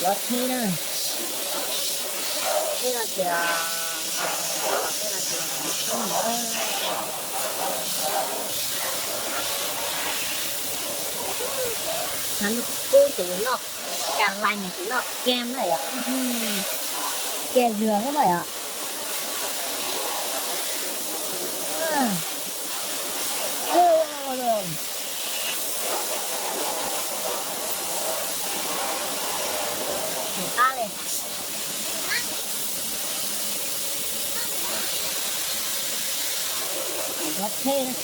Cov tsheb na, tsheb no ces, tsheb no ces, qub ces yus noj, ka lain ces yus noj kem na yom, kem zuag xwb na yom. Qab li. Cov tsheb na.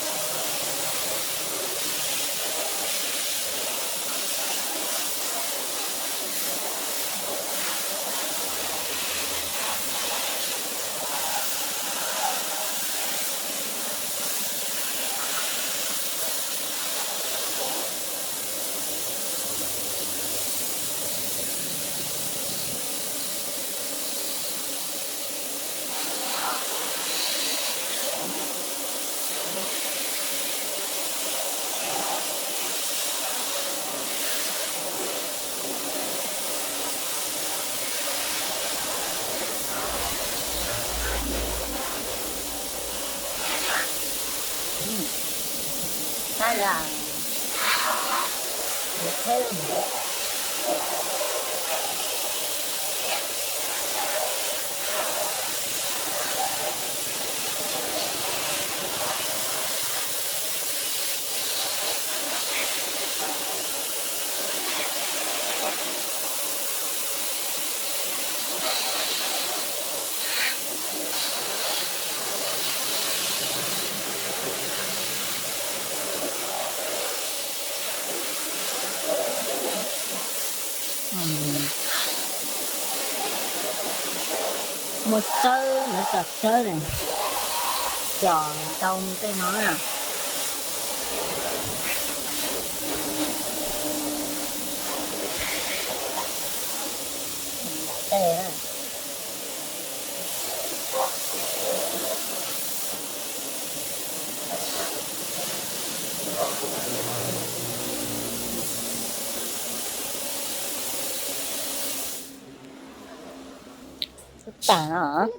Muaj tsawb, lawv cog tsawb ne, cog ntau tej no na. Tej na. Tag no.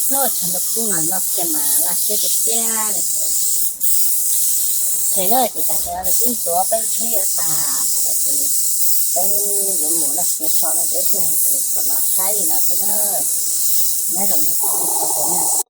Noj tshav ntuj kub no noj kiag mas laj siab tiag tiag li. Ces na ces tam sim no lawv twb ntxuav peb lub tsheb yuav tas lawm ces peb yuav mus laj siab tso no ces ib pliag kuv los saib li no xwb na. Nyob zoo nej txhua tus na.